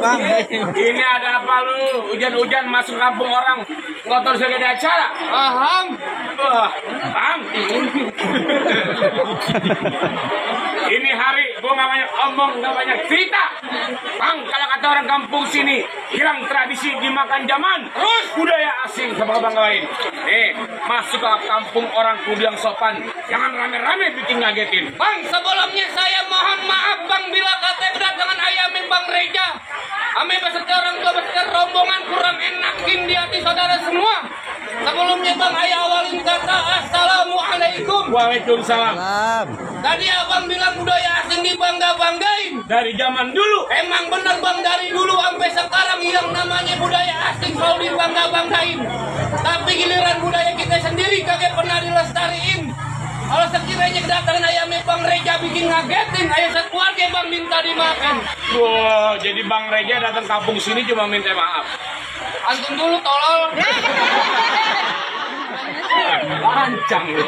Bang. Ini ada apa lu? Hujan-hujan masuk kampung orang ngotor segala acara. Paham? Bang. Ini hari gua nggak banyak omong, nggak banyak cerita. Bang, kalau kata orang kampung sini, hilang tradisi dimakan zaman. Terus budaya asing sama bang lain. Masuk ke kampung orang kudu yang sopan. Jangan rame-rame bikin ngagetin. Bang, sebelumnya saya mohon maaf Bang bila kata kedatangan ayam Bang Reja. Ame beserta orang tua beserta rombongan kurang enakin di hati saudara semua. Sebelumnya Bang ayah awalin kata Assalamualaikum. Waalaikumsalam. Tadi abang bilang budaya asing dibangga-banggain. Dari zaman dulu. Emang bener Bang, dari dulu sampai sekarang yang namanya budaya asing selalu dibangga-banggain. Tapi giliran budaya kita sendiri kagak pernah dilestariin. Kalau sekiranya kedatangan ayamnya Bang Reja bikin ngagetin, ayo sekeluarga Bang minta dimakan. Wah, jadi Bang Reja datang kampung sini cuma minta maaf. Antum dulu tolol. Lancang lu.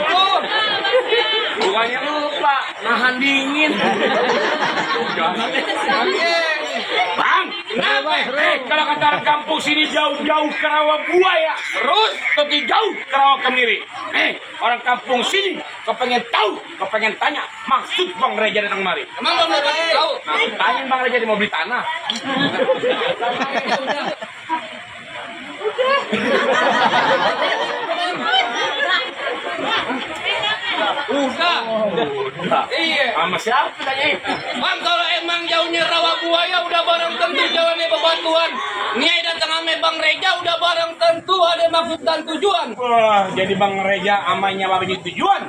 Bukannya lupa, nahan dingin. Bang, kalau kata orang kampung sini jauh-jauh ke rawa buaya, terus lebih jauh ke rawa kemiri. Orang kampung sini kepengen tahu, kepengen tanya maksud Bang Reja datang mari. Emang Bang Reja tahu? Tanya Bang Reja dia mau beli tanah. Udah. Iya. Sama siapa tanya? Bang, kalau emang jauhnya rawa buaya udah barang tentu jalannya bebatuan. Niai datang ame Bang Reja udah barang tentu ada maksud dan tujuan. Wah, jadi Bang Reja amanya apa tujuan?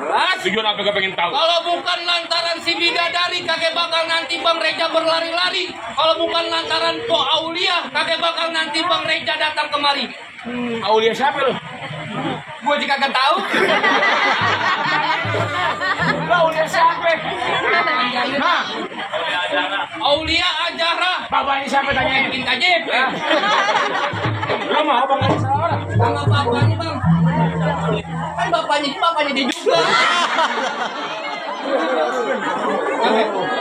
Tujuan apa kau pengen tahu? Kalau bukan lantaran si bidadari kakek bakal nanti Bang Reja berlari-lari. Kalau bukan lantaran Po Aulia kakek bakal nanti Bang Reja datang kemari. Aulia siapa lu? Gua juga kagak tahu. Aulia siapa? Nah, Aulia Ajara. bapaknya siapa tanya? Bikin tajib. Lu mau Bang Reja salah orang? Sama bapaknya Bang. Kan bapaknya dia juga.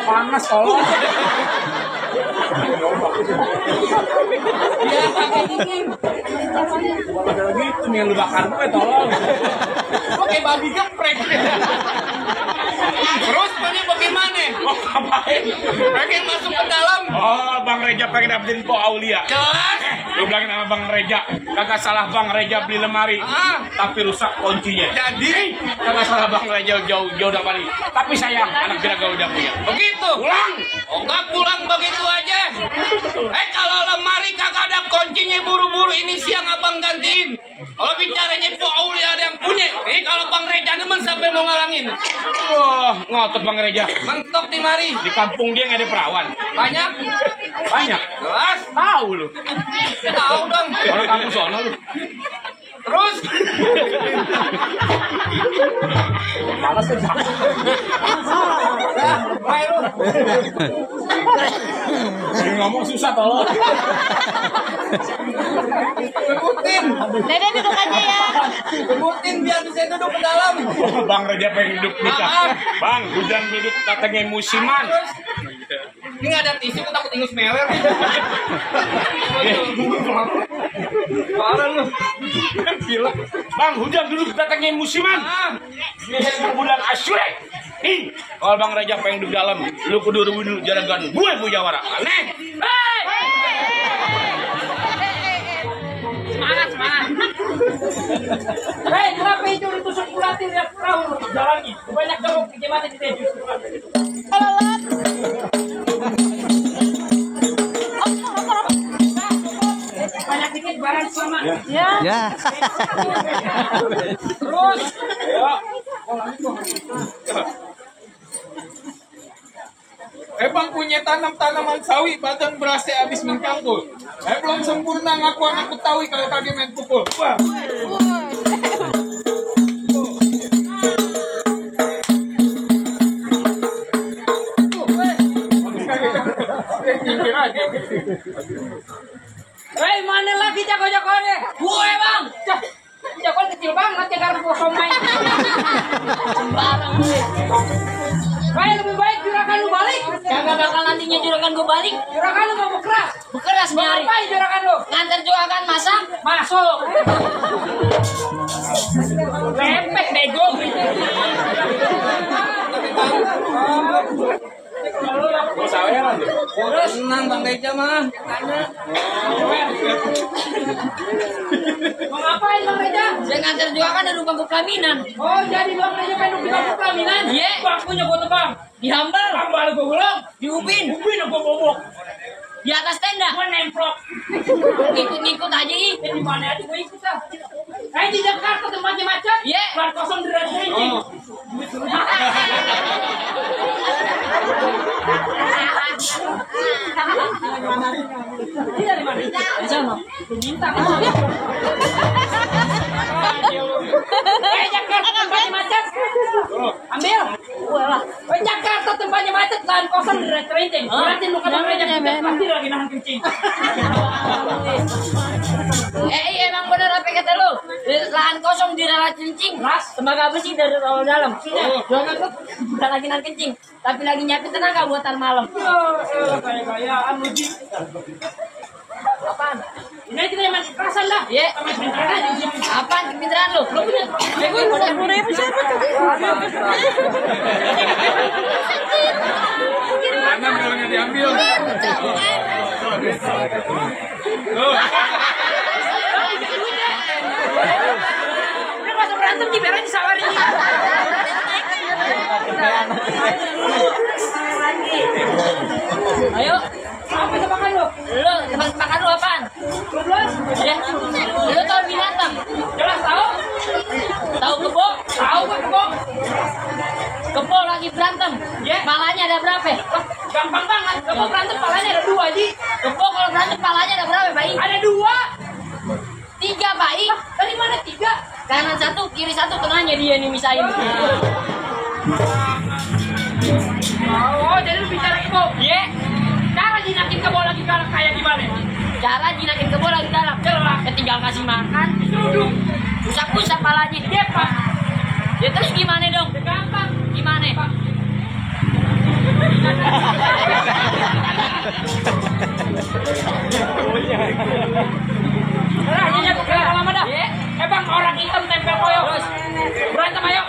Panas kalau. Iya, pakai dingin. Ada lagi itu nih yang lu bakar gue tolong. Oke, babi geprek. Terus mana bagaimana? Oh, ngapain? Pengen masuk ke dalam. Oh, Bang Reja pengen dapetin Po Aulia. Jelas. Lu bilangin sama Bang Reja, kagak salah Bang Reja beli lemari, tapi rusak kuncinya. Jadi Kagak salah Bang Reja jauh dari. Tapi sayang, anak jiraga udah punya. begitu. Pulang. Oh, nggak pulang begitu aja. Kalau lemari kagak ada kuncinya buru-buru ini siang abang gantiin. Kalau bicaranya Po Aulia ada yang punya. Kalau Bang Reja nemen sampai mau ngalangin. Wah, ngotot Bang Reja. Mentok di mari. Di kampung dia nggak ada perawan. Banyak. Banyak. Jelas. Tahu lu. Tahu dong. Orang kampung sono lu. Terus. Malas aja. Baik lu. Ngomong susah tolong. Sebutin. Dede duduk aja ya. Sebutin biar bisa duduk ke dalam. Bang Reja pengen duduk nikah. Bang, hujan duduk katanya musiman. Ini nggak ada tisu, aku takut ingus meler. Parah lu. Bang, hujan duduk datangnya musiman. Biasanya bulan Asyurek. Kalau Bang Reja pengen duduk dalam, lu kudu dulu jaragan gue Bujawara. Aneh. Semangat. Hei, kenapa itu ditusuk ulatih ya perahu? Jalani. Banyak dong gimana kita justru. Banyak dikit barang sama. Ya. Terus. Bang punya tanaman sawi, badan berasa habis mencangkul. Belum sempurna ngaku anakku tahu kalau tadi main pukul. Wah. Hei, mana lagi jago-jagonya? Gue bang. Jago kecil banget ya karena kosong main. Sembarang gue. Hei, lebih baik juragan lu balik. Kagak bakal nantinya juragan gue balik. Juragan lu mau keras. beras nyari. Ngapain juragan lu? Nganter juragan masak. Masuk. Pepet bego. Tenang Bang Reja mah. Mau ngapain Bang Reja? Saya nganter juragan dari bangku pelaminan. Oh, jadi Bang Reja pengen di bangku pelaminan? Iya. Bangkunya gua tebang. Dihambal. Tambal gua gulung. Di ubin. Ubin gua bobok. Di atas tenda. Gua nemplok. Ikut-ikut aja ih. Di mana aja gua ikut ah. Di Jakarta tempatnya macet. Iya. Bar kosong di ranting. Ini dari mana? Di sana. Minta Jakarta tempatnya macet. Ambil. Jakarta tempatnya macet, lahan kosong di ranting. Berarti lu kadang aja pasti lagi nahan kencing. Iya emang bener apa kata lu? Lahan kosong di dalam kencing. Tenaga besi dari dalam. Jangan tuh bukan lagi nahan kencing, tapi lagi nyiapin tenaga buatan malam. Gaya-gayaan lu Ji. Apaan? Ini kita yang masih kerasan dah. Iya. Apaan kepintaran lu? Lu punya? Gue udah 10.000 siapa tuh? Kanan kalau nggak diambil. Udah masa berantem di beran disawarin. Ayo. Apa tebakan lu? Lu tempat makan lu apaan? Belum. Ya. Lu tahu binatang? Jelas tahu? Tahu kebo? Tahu gua kebo. Kebo lagi berantem. Ya. Palanya ada berapa? Gampang banget. Kebo berantem palanya ada 2 Ji. Kebo kalau berantem palanya ada berapa, Pak? Ada 2. 3, Pak. Dari mana 3? Kanan 1, kiri 1, tengahnya dia nih misahin. Oh, jadi lu bicara kebo. Iya. Cara jinakin kebo lagi galak kayak gimana? Cara jinakin kebo lagi galak. Jelas. Tinggal kasih makan, Duduk. usap-usap palanya. Dia Pak. Ya terus gimana dong? Gampang. Gimana? Nah, ini aku kira lama dah. Bang, orang hitam tempel koyo. Berantem ayo.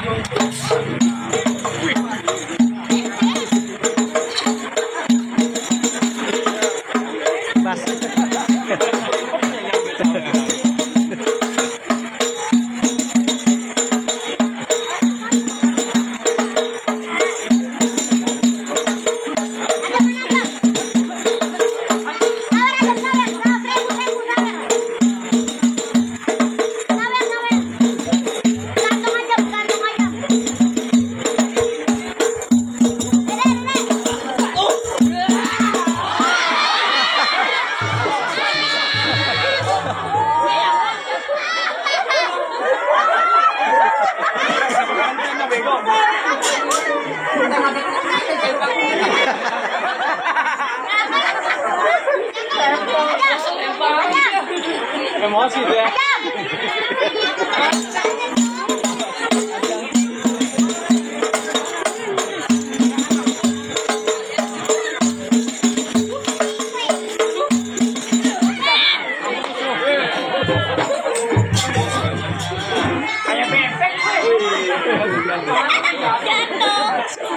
Emosi tuh ya. Kayak bebek gue.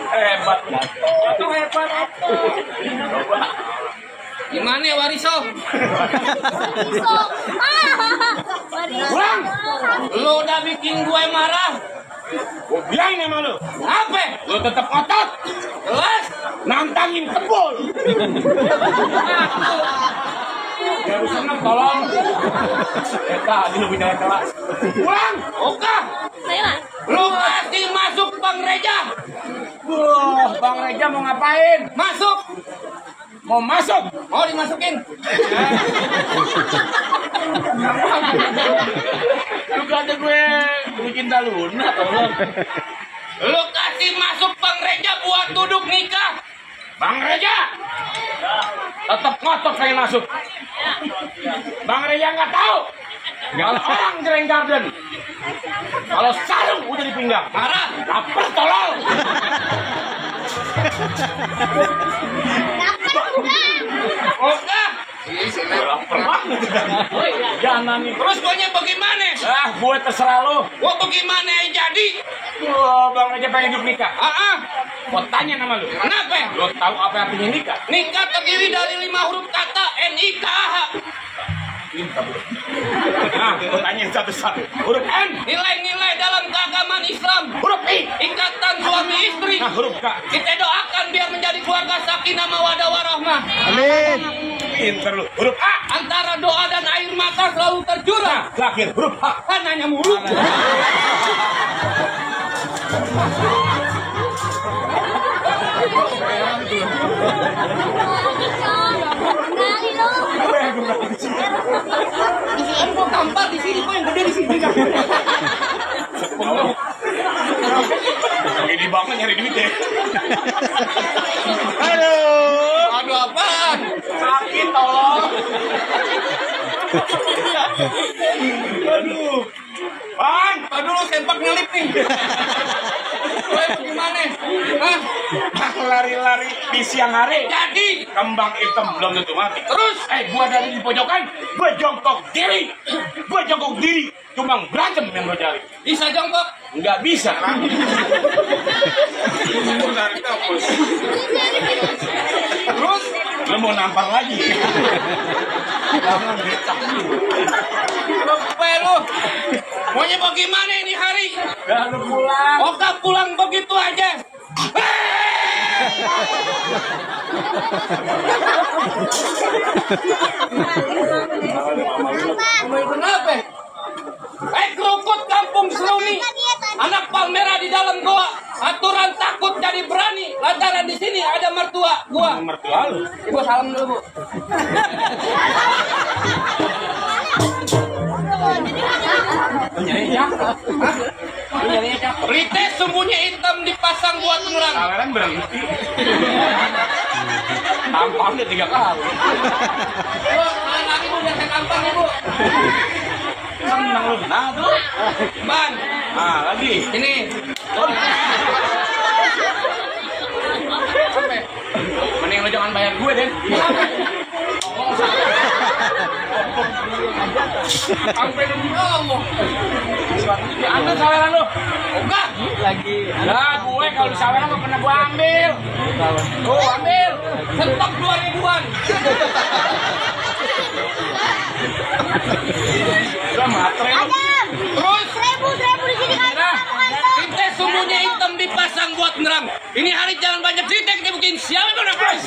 Hebat. Jatuh hebat. Gimana ya Wariso? Bang, lu udah bikin gue marah. Gue bilangin sama lu, Apa? lu tetap otot, Jelas. nantangin kebol. Ya lu seneng tolong. Tadi lu punya kelas. Pulang. Oke. Lu kasih masuk Bang Reja. Wah, Bang Reja mau ngapain? Masuk. Mau masuk? Mau dimasukin. Lu kata gue bikin taluna tolong. Lu kasih masuk Bang Reja buat duduk nikah. Bang Reja tetap ngotot pengen masuk. Bang Reja nggak tahu kalau orang Grand Garden kalau sarung udah di pinggang Marah. lapar tolong. Oke. Lapar banget. Jangan nih. Terus gue bagaimana? Ah, gue terserah lo. Gue bagaimana jadi? Wah, bang aja pengen hidup nikah. Mau Mau tanya nama lu. kenapa? Lo tahu apa artinya nikah? Nikah terdiri dari 5 huruf kata NIKH. Minta bro. Nah, gue tanya satu-satu. Huruf N. Nilai-nilai dalam keagamaan Islam. Huruf I. Ikatan suami istri. Nah, huruf K. Kita doakan biar menjadi keluarga sakinah mawaddah warahmah. Amin. Pinter lu. Huruf A. Antara doa dan air mata selalu tercurah. Terakhir huruf H. Kan nanya mulu. Kok tampar di sini kok yang gede di sini kan? Ini banget nyari duit ya. Aduh apaan? Sakit tolong. Aduh. Bang, Aduh sempak nyelip nih. Gimana? Hah? lari-lari di siang hari. Jadi Kembang hitam belum tentu mati. terus Gua dari di pojokan, gua jongkok diri. Cuma berantem yang gua cari. bisa jongkok. Nggak bisa. Terus Lu mau nampar lagi? apa lu? Maunya bagaimana ini hari? Udah lu pulang. Oka pulang begitu aja. Kenapa? Kerukut kampung Seruni. Anak palmera di dalam goa. Aturan takut jadi berani. Lantaran di sini ada mertua gua. Mertua lu. Ibu salam dulu, Bu. Rites sumbunya hitam dipasang buat nerang. Saweran berhenti. Tampangnya 3 kali. Bu, kalian lagi Bu, biar saya tampang ya, Bu. Senang lu. Nah tuh. Ban, Ah lagi. ini. Mending lu jangan bayar gue deh. Sampai demi Allah. Ambil saweran lu. Enggak. Lah gue kalau saweran gak pernah gue ambil. Tuh, ambil. Stok 2000-an. Udah matre lu. Terus, Seribu di sini kan. rites sumbunya hitam dipasang buat nerang. Ini hari jangan banyak cerita, kita bikin siapa itu guys.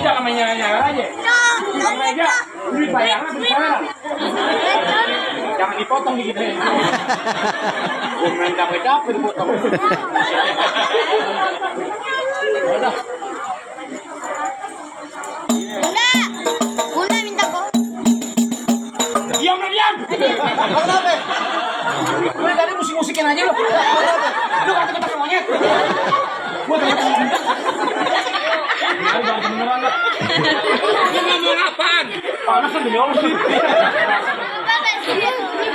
Jangan menyala-nyala aja. Sama aja. Duit bayaran beli saweran. Jangan dipotong dikit deh. Gue main capek-capek dipotong. Udah. Bunda minta kok. Diam lu diam. Gue tadi musik-musikin aja lu. Lu kata-kata monyet. Gue kata monyet. Lu ngomong apaan? Panas kan demi Allah sih.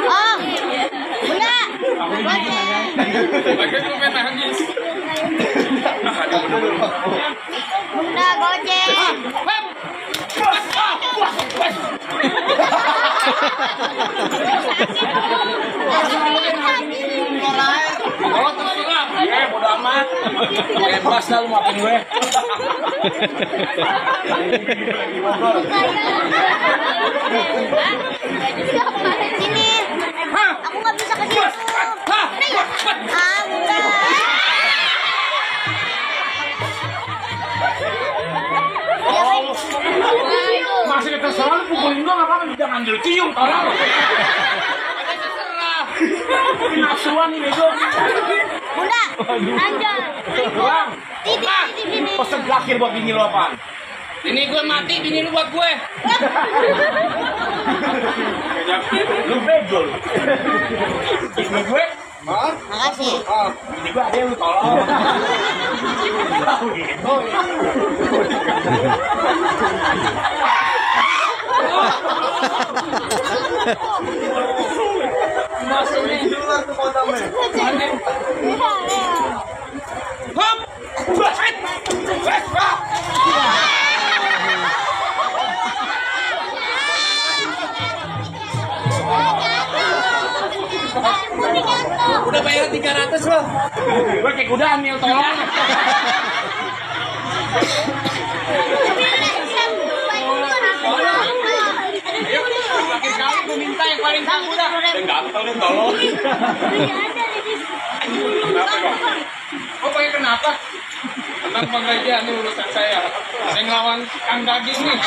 Oh, Bunda. Lagi gue pengen nangis. Bunda gojek. Oh terserah. Bodo amat. Bebas dah lu maafin gue. Sini. Aku nggak bisa ke situ. Ah, Bunda. Masih terserah lu pukulin gue apa-apa. Jangan dulu cium tolong. Terserah. Nafsuan ini gue. Bunda. Anjay. Bang. Titip sini. Pesen terakhir buat bini lu apaan? Ini gue mati, bini lu buat gue. Lu bego lu. Bini gue? Makasih. Bini gue ada lu tolong. Mas ini Hop! Baset! Udah bayar 300 loh. Gue kayak kuda ambil tolong. Ayo, terakhir kali gue minta yang paling tahu dah. Dan gampang nih tolong. Kenapa kok? Oh, pakai kenapa? Tenang Bang Raja, ini urusan saya. Saya ngelawan Kang Daging nih.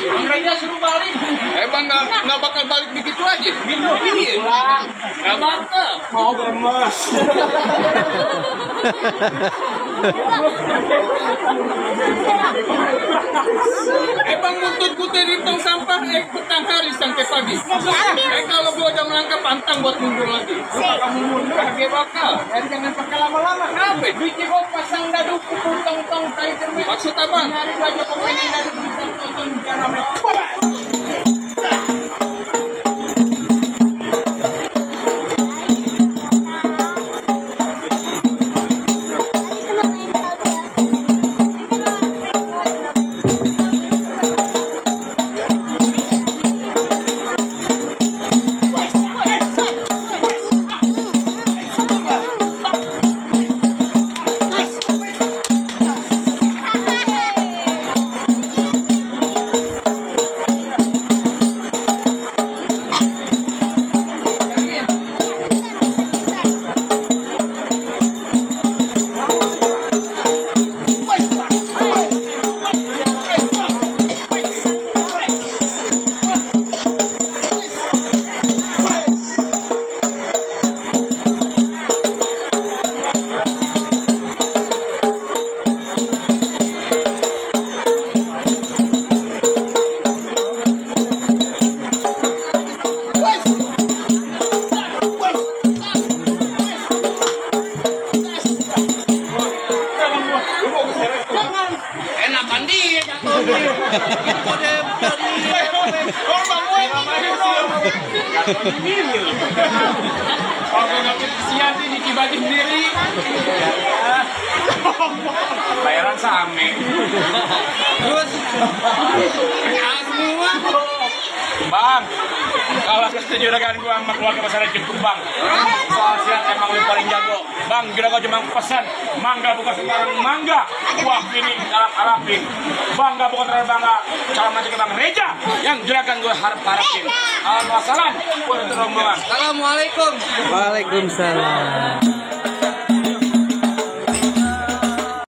Bang Raja suruh balik. Bang nggak bakal balik begitu aja. Gitu, nggak bakal. Mau gemes. Bang muntut putih di tong sampah petang hari sampai pagi. Kalau gua udah melangkah pantang buat mundur lagi. Kamu mundur, dia bakal. Dan jangan pakai lama-lama. Kenapa? Duitnya kau pasang dadu pukul tong-tong tarik cermin. Maksud apa? Nyari baju pokoknya dadu tong-tong jangan Enakan dia jatuhnya. Kode kalau nggak kesian sih dikibagi sendiri. Bayaran same. terus semua. Bang, kalau setuju dengan gua sama keluarga masyarakat Jepun bang. Soal silat emang lu paling jago. Bang, kira gua cuma pesan mangga bukan sembarang mangga. Wah ini harap-harapin. Bangga bukan terlalu bangga. Calon maju ke Bang Reja yang juragan gua harap-harapin. Alhamdulillah, gua untuk rombongan. Assalamualaikum. Waalaikumsalam.